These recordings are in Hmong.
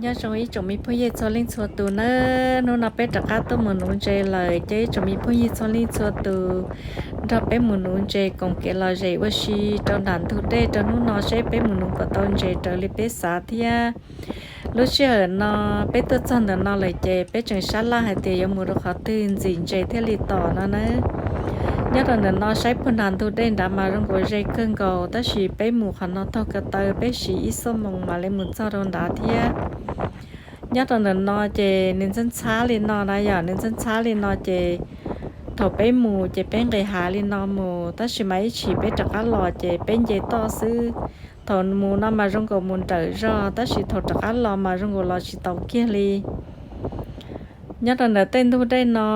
Nyob zoo ib tsoom me phooj ywg txhua leej txhua tus nawb, hnub no peb rov qab tuaj mus nuv ntses lawm, ces ib tsoom me phooj ywg txhua leej txhua tus nrog peb mus nuv ntses koom kev lom zem ua si rau nram ntug dej rau hnub no seb peb mus nuv puas tau ntses raws li peb xav thiab. Lub sij hawm no peb tuaj txog ntawm no lawm ces peb tseem sab laj hais tias yuav mus rau qhov twg ntxim ntses thiaj li tom no nawb. Nyob rau ntawm no saib puag nram ntug dej nrad mas zoo nkaus ze kawg nkaus, tab sis peb mus qhov no taug ko taw peb siv ib xuab moos mam li mus txog rau nrad thiab. Nyob rau ntawm no ces nws ntxhab ntxhab li no na yom, nws ntxhab ntxhab li no ces thaum peb mus ces peb nqis hav li no mus, tab sis mas ib chim peb rov qab los ces peb nce toj xwb. Thaum mus no mas zoo nkaus mus nrawm zog, tab sis thaum rov qab los mas zoo nkaus los tsis taus kiag li. Nyob rau ntawm tej ntug dej no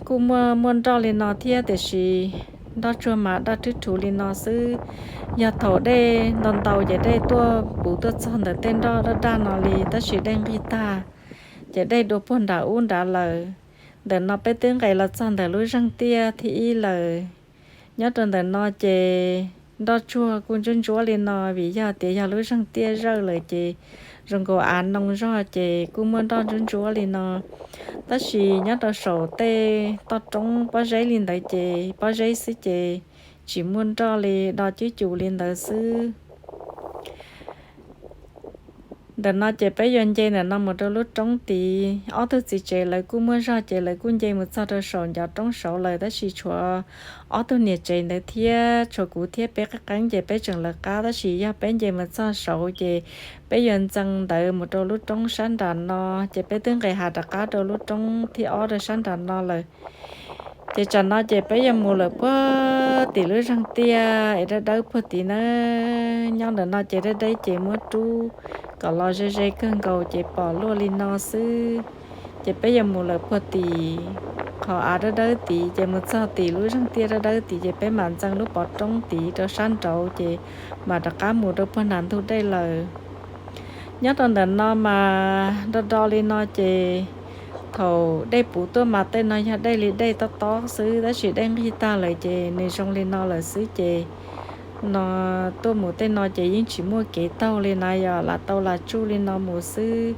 kuj muaj muaj nroj li no thiab, tiam sis nroj tsuag mas daj rhwb rhuv li no xwb. Yog thaum dej ntau ntau ces dej tuaj puv tuaj txog ntawm tej nroj daj daj no li, tab sis dej nqig tag ces dej dua puag nram ub nrad lawm. Ntawm no peb twb nqes los txog ntawm lub zeeg tiaj thib ib lawm. Nyob rau ntawm no ces nroj tsuag kuj ntsuab ntsuab li no, vim yog tias yog lub zeeg tiaj zawj lawm ces zoo nkaus av noo zog ces kuj muaj nroj ntsuab ntsuab li no. Tab sis nyob rau saum tej toj roob pob zeb li ntawd ces pob zeb xwb ces tsis muaj nroj li, do cwb cus li ntawd xwb. Ntawm no ces peb yuav nce ntawm no mus rau lub roob tid. Ob tug txiv tsev lawv kuj muaj zog ces lawv kuj nce mus txog rau saum ncov roob saud lawm, tab sis tshuav ob tug niam tsev ntawd thiab tshuav kuv thiab peb qeeb qeeb ces peb tseem lawv qab, tab sis yog peb nce mus txog saud ces peb yuav ntxeev ntawd mus rau lub roob sab nram no, ces peb twb nqes hav rov qab rau lub roob thib ob rau sab nram no lawm. Ces tsam no ces peb yuav mus lawm puag tim lub zeeg tiaj es dawb dawb puag tid na. Nyob ntawm no ces dawb dawb ces muab rub kom los ze ze kawg nkaus ces pom luaj li no xwb. Ces peb yuav mus lawm puag tim qhov av dawb dawb tid, ces mus txog tim lub zeeg tiaj dawb dawb tid ces peb mam ntxeev lub pov roob tid rau sab nraud ces mam rov qab mus rau puag nram ntug dej lawm. Nyob rau ntawm no mas do do li no ces thaum dej puv tuaj mas tej no yog dej li dej tob tob xwb, tab sis dej nqig tag lawm ces nws zoo li no lawm xwb ces no tuaj mus tej no ces yeej tsis muaj kev taug li na, yog lam tau lam tsuj li no mus xwb.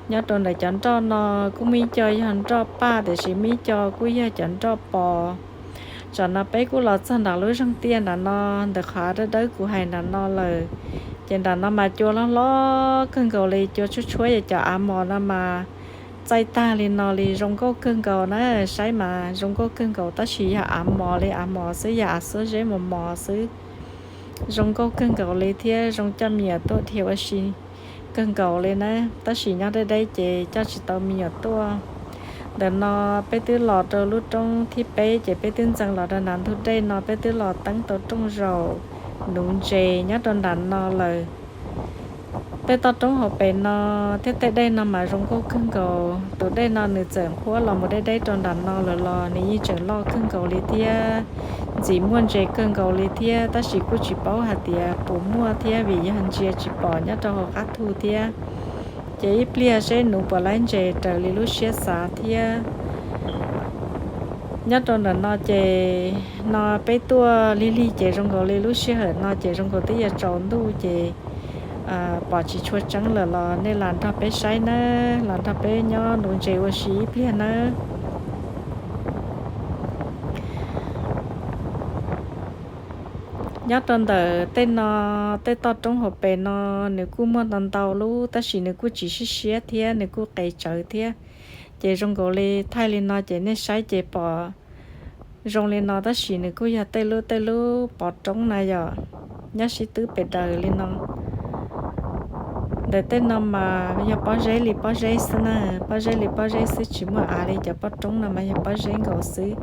Nyob rau ntawm cov nroj no kuj muaj ib co yog nroj paj, tiam sis muaj ib co kuj yog cov nroj pos. Tsam no peb kuj los txog nram lub zeeg tiaj nram no, ntawm qhov dawb dawb kuv hais nram no lawm. Ces nram no mas cua loj hlob kawg nkaus li, cua tshuab tshuab, yog cov av mos no mas txaij tag li no li, zoo nkauj kawg nkaus na. Saib mas zoo nkauj kawg nkaus, tab sis yog av mos li, av mos xwb, yog av xuab zeb mos mos xwb. Zoo nkauj kawg nkaus li thiab zoo coj me nyuam tuaj dhia ua si kawg nkaus li na. Tab sis nyob deb deb ces coj tsis tau me nyuam tuaj. Ntawm no peb twb los rau lub roob thib peb ces peb twb ntxeev los rau nram ntug dej no, peb twb los teeb tau rooj zaum nuv ntses nyob rau nram no lawm. Tej toj roob hauv pes no thiab tej dej no mas zoo nkauj kawg nkaus. Tus dej no nws txawm nqhuab los mus deb deb rau nram no lawm los nws yeej tseem loj kawg nkaus li thiab. Ntxim muaj ntses kawg nkaus li thiab, tab sis kuj tsis paub hais tias puas muaj thiab vim yog ntsia tsis pom nyob rau hauv qab thu thiab. Ces ib pliag seb nuv puas laib ntses raws li lub siab xav thiab. Nyob rau ntawm no ces no peb tuaj lig lig ces zoo nkaus li lub sij hawm no ces zoo nkaus twb yuav tsaus ntuj ces pom tsis tshua tseeb lawm los nej lam nrog peb saib nawb, lam nrog peb nyob nuv ntses ua si ib pliag nawb. Nyob rau ntawm tej no, tej toj roob hauv pes no nws kuj muaj ntau ntau lub, tab sis nws kuj tsis siab siab thiab nws kuj qes tsawv thiab. Ces zoo nkaus li thaij li no ces nej saib ces pom zoo li no, tab sis nws kuj yog tej lub tej lub pov roob na yom, nyob sib twb pes daws li no. Ntawm tej no mas yog pob zeb li pob zeb xwb na, pob zeb li pob zeb xwb, tsis muaj av li. Cov poj roob no mas yog pob zeb nkaus xwb.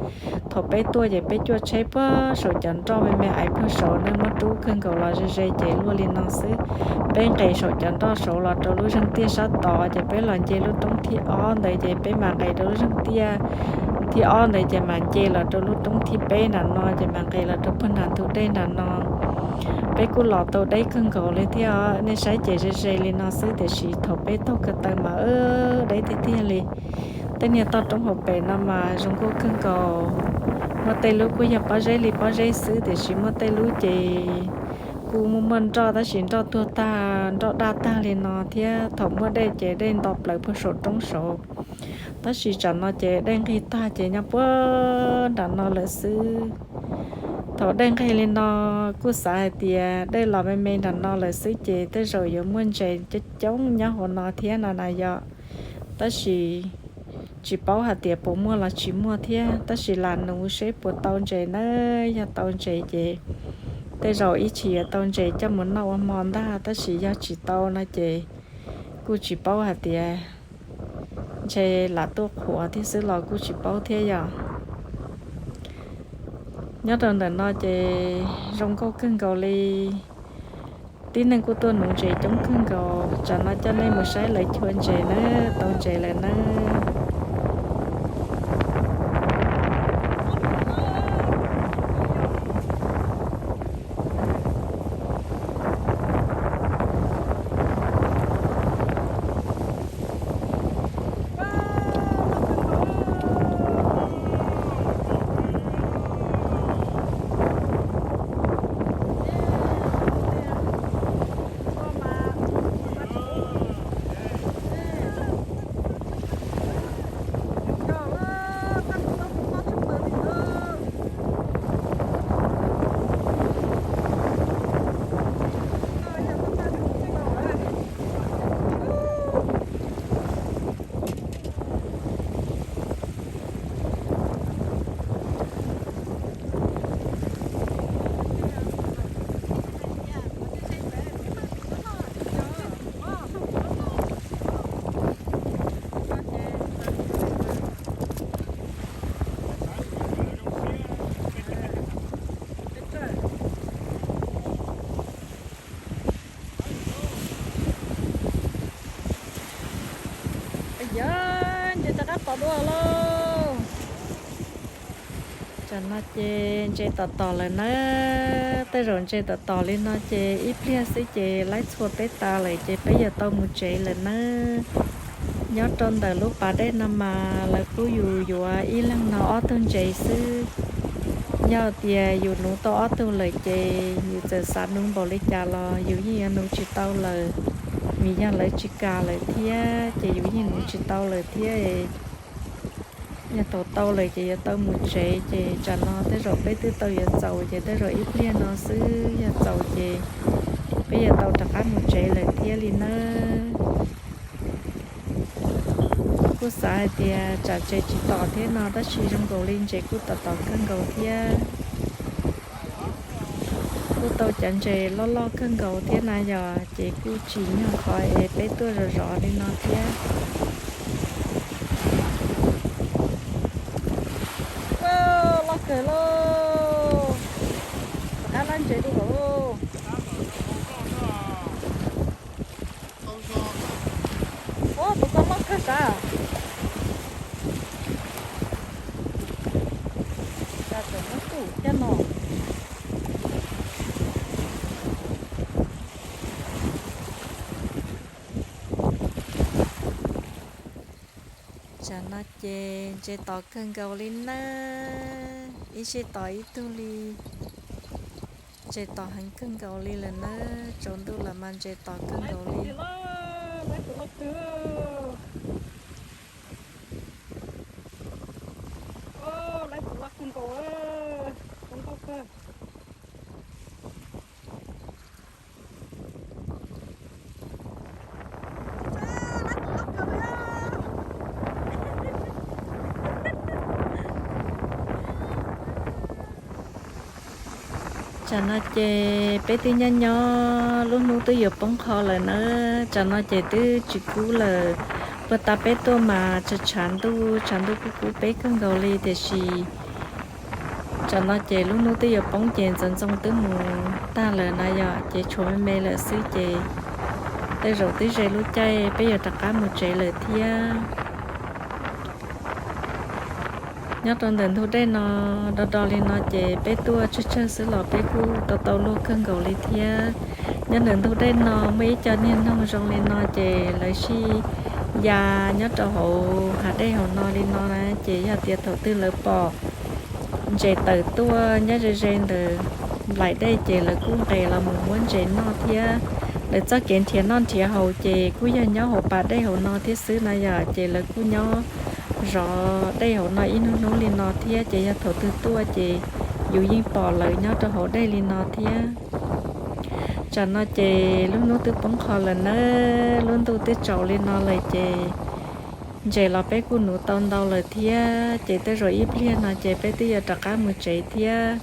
Thaum peb tuaj ces peb cuaj tsheb puag saum cov nroj me me aiv puag saud na, muab rub kawg nkaus los ze ze ces luaj li no xwb. Peb nqes saum cov nroj saud los rau lub zeeg tiaj sab tod ces peb los nce lub roob thib ob ntawd ces peb mam nqes rau lub zeeg tiaj thib ob ntawd ces mam nce los rau lub roob thib peb nram no ces mam nqes los rau puag nram ntug dej nram no. Peb kuj los tau deb kawg nkaus li thiab os, nej saib ces ze ze li no xwb tiam sis thaum peb taug ko taw mas deb tiag tiag li. Tej niag toj roob hauv pes no mas zoo nkauj kawg nkaus. Muaj tej lub kuj yog pob zeb li pob zeb xwb tiam sis muaj tej lub ces kuj muaj muaj nroj tab sis nroj tuag tag, nroj daj tag li no thiab. Thaum muaj dej ces dej nto plaws puag saum roob saud, tab sis tsam no ces dej nqig tag ces nyob puag nram no lawm xwb. Thaum dej nqig li no kuj xav hais tias dej los me me nram no lawm xwb ces tej zaum yuav muaj ntses coob coob nyob hauv no thiab no na yom. Tab sis tsis paub hais tias puas muaj los tsis muaj thiab, tab sis lam nuv seb puas tau ntses na. Yog tau ntses ces tej zaum ib tsam yuav tau ntses coj mus noj ua hmo ntag, tab sis yog tsis tau no ces kuj tsis paub hais tias ntshe lam tuaj qhuav thiab xwb los kuj tsis paub thiab yom. Nyob rau ntawm no ces zoo nkauj kawg nkaus li. Tib neeg kuj tuaj nuv ntses coob kawg nkaus. Tsam no coj nej mus saib lawv chua ntses nawb, tau ntses lawm nawb. Yog ntses rov qab pom dua lauj. Tsam no ces ntses tom tom lawm nawb. Tej zaum ntses tom tom li no ces ib pliag xwb ces laib txhua peb tas lawm ces peb yuav tau mus tsev lawm nawb. Nyob rau ntawm lub pas dej no mas lawv pub yus yuav ib leeg no ob tug ntses xwb. Yog tias yus nuv tau ob tug lawm ces yus txawm xav nuv npaum li cas los yus yeej yuav nuv tsis tau lawm, vim yog lawv tsis kam lawm thiab ces yus yeej nuv tsis tau lawm thiab. Yog thaum tau lawm ces yuav tau mus tsev ces tsam no tej zaum peb twb tau yuav txaus ces tej zaum ib pliag no xwb yog txaus ces peb yuav tau rov qab mus tsev lawm thiab li nawb. Kuj xav hais tias tsam ntses tsis tom thiab no tab sis zoo nkaus li ntses kuj tom tom kawg nkaus thiab. Kuj tau cov ntses loj loj kawg nkaus thiab na yom, ces kuj tsim nyog qhov es peb tuaj zov zov li no thiab. Loj kawg lauj. Rov qab lab ntses dua lawm lauj. Ua tus ko loj kawg sav. Cas txawm muab kuj thiab no. Tsam no ces ntses tom kawg nkaus li nawb. Ib sij tom ib tug li. Ntses tom heev kawg nkaus li lawm nawb, tsaus ntuj lawm mas ntses tom kawg nkaus li. Tsam no ces peb twb nyob nyob lub hnub twb yuav poob qho lawm nawb. Tsam no ces twb tsis kub lawm. Puag ta peb tuaj mas tshav tshav ntuj, tshav ntuj kub kub peb kawg nkaus li tiam sis tsam no ces lub hnub twb yuav poob ces ntxoov ntxoo twb mus tag lawm na yom, ces tshuav me me lawm xwb ces tej zaum twb ze lub caij peb yuav rov qab mus tsev lawm thiab. Nyob rau ntawm ntug dej no do do li no ces peb tuaj tsawg tsawg xwb los peb kuj tau tau luag kawg nkaus li thiab. Nyob ntawm ntug dej no muaj ib co niag noog zoo li no ces lawv sij ya nyob rau hauv hav dej hauv no li no na, ces yog tias thaum twg lawv pom ntses tawm tuaj nyob ze ze ntawm nplaim dej ces lawv kuj nqes los mus muab ntses noj thiab. Lawv txoj kev nrhiav noj nrhiav haus ces kuj yog nyob hauv pas dej hauv no thiab xwb no yom, ces lawv kuj nyob zov dej hauv no ib hnub hnub li no thiab, ces yog thaum twg tuaj ces yus yeej pom lawv nyob rau hauv dej li no thiab. Tsam no ces lub hnub twb poob qho lawm nawb, lub ntuj twb tsaus li no lawm ces ntses los peb kuj nuv tau ntau lawm thiab, ces tej zaum ib pliag no ces peb twb yuav rov qab mus tsev thiab.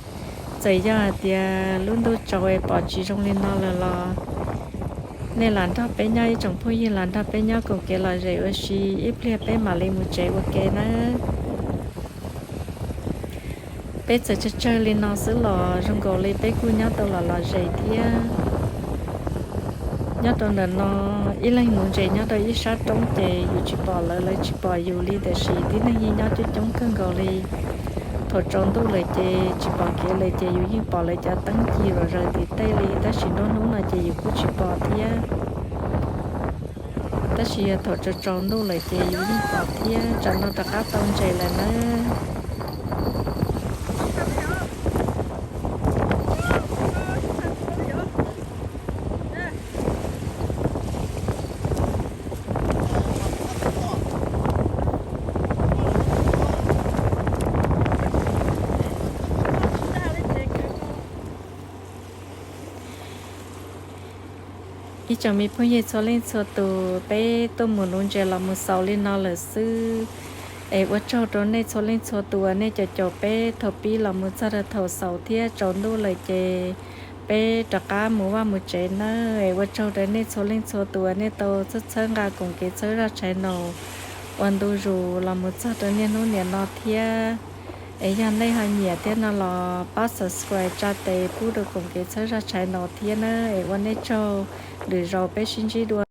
Txawm yog hais tias lub ntuj tsaus es pom tsis zoo li no lawm los nej lam nrog peb nyob, ib tsoom phooj ywg lam nrog peb nyob koom kev lom zem ua si, ib pliag peb mam li mus tsev ua ke nawb. Peb txawm tsawg tsawg li no xwb los zoo nkaus li peb kuj nyob tau los lom zem thiab. Nyob rau ntawm no, ib leeg nuv ntses nyob rau ib sab roob ces yus tsis pom lawv, lawv tsis pom yus li, tiam sis tib neeg yeej nyob coob coob kawg nkaus li. Thaum tsaus ntuj lawm ces tsis pom kev lawm ces yus yeej pom lawv cov teeb ci zom zaws tim tej li, tab sis nruab hnub no ces yus kuj tsis pom thiab. Tab sis yog thaum tsaus tsaus ntuj lawm ces yus yeej pom thiab. Tsam no rov qab tau ntses lawm nawb. Ib tsoom me phooj ywg txhua leej txhua tus, peb tuaj mus nuv ntses los mus xaus li no lawm xwb. Es ua tsaug rau nej txhua leej txhua tus uas nej caum caum peb thaum pib los mus txog rau thaum xaus thiab. Tsaus ntuj lawm ces peb rov qab mus vaj mus tsev nawb. Es ua tsaug rau nej txhua leej txhua tus uas nej tau txhawb txhawb nqa koom kev txhawb zaj channel no ua ntu zus los mus txog rau niaj hnub niam no thiab. Es yog nej ho nyiam thiab no los pab subscribe tsa tes pub rau koom kev txhawb zaj channel no thiab nawb. Es ua nej tsaug, lwm zaus peb sib ntsib dua.